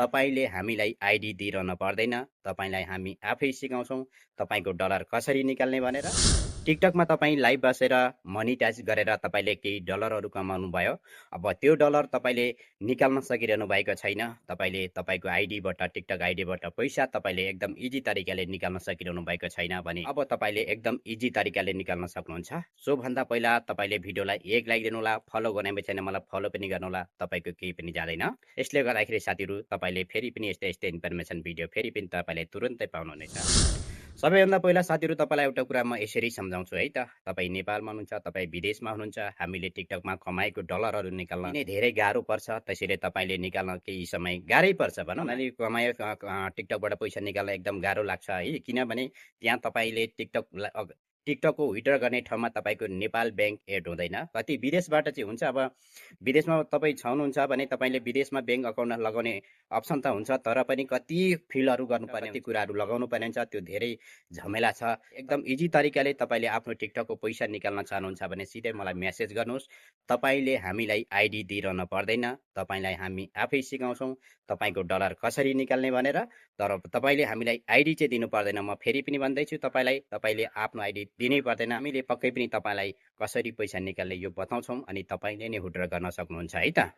तपाईले हामीलाई आइडी दिइरहन पर्दैन। तपाईलाई हामी आफै सिकाउँछौँ तपाईको डलर कसरी निकाल्ने भनेर। टिकटकमा तपाईँ लाइभ बसेर मोनिटाइज गरेर तपाईले केही डलरहरू कमाउनु भयो। अब त्यो डलर तपाईले निकाल्न सकिरहनु भएको छैन। तपाईले तपाईको आइडीबाट टिकटक आइडीबाट पैसा तपाईले एकदम इजी तरिकाले निकाल्न सकिरहनु भएको छैन भने अब तपाईले एकदम इजी तरिकाले निकाल्न सक्नुहुन्छ। सो भन्दा पहिला तपाईले भिडियोलाई एक लाइक दिनुहोला, फलो गर्ने छैन मलाई फलो पनि गर्नुहोला, तपाईको केही पनि जाँदैन। यसले गर्दाखेरि साथीहरु तपाईले फेरि पनि यस्तै यस्तै इन्फर्मेसन भिडियो फेरि पनि तपाईले तुरुन्तै पाउनुहुनेछ। सबैभन्दा पहिला साथीहरु तपाईलाई एउटा कुरा म यसरी सम्झाउँछु है त। तपाई नेपालमा हुनुहुन्छ, तपाई विदेशमा हुनुहुन्छ, हामीले टिकटकमा कमाएको डलरहरू निकाल्न नै धेरै गाह्रो पर्छ। त्यसैले तपाईले निकाल्न केही समय गाह्रै पर्छ भनौँ न। कमायो टिकटकबाट पैसा निकाल्न एकदम गाह्रो लाग्छ है। किनभने त्यहाँ तपाईले टिकटकको विथड्र गर्ने ठाउँमा तपाईको नेपाल बैंक एड हुँदैन। कति विदेशबाट चाहिँ हुन्छ। अब विदेशमा तपाई छनुहुन्छ भने तपाईले विदेशमा बैंक अकाउन्ट लगाउने अप्सन त हुन्छ, तर पनि कति फिलहरु गर्नुपर्ने, कति कुराहरु लगाउनु पर्ने हुन्छ। त्यो धेरै झमेला छ। एकदम इजी तरिकाले तपाईले आफ्नो टिकटकको पैसा निकाल्न चाहनुहुन्छ भने सिधै मलाई मेसेज गर्नुहोस्। तपाईले हामीलाई आइडी दिइरहन पर्दैन। तपाईलाई हामी आफै सिकाउँछौँ तपाईको डलर कसरी निकाल्ने भनेर। तर तपाईले हामीलाई आइडी चाहिँ दिनु पर्दैन। म फेरि पनि भन्दैछु तपाईलाई, तपाईले आफ्नो आइडी दिनै पर्दैन। हामीले पक्कै पनि तपाईलाई कसरी पैसा निकाल्ने यो बताउँछौँ अनि तपाईले नै विथड्र गर्न सक्नुहुन्छ है त।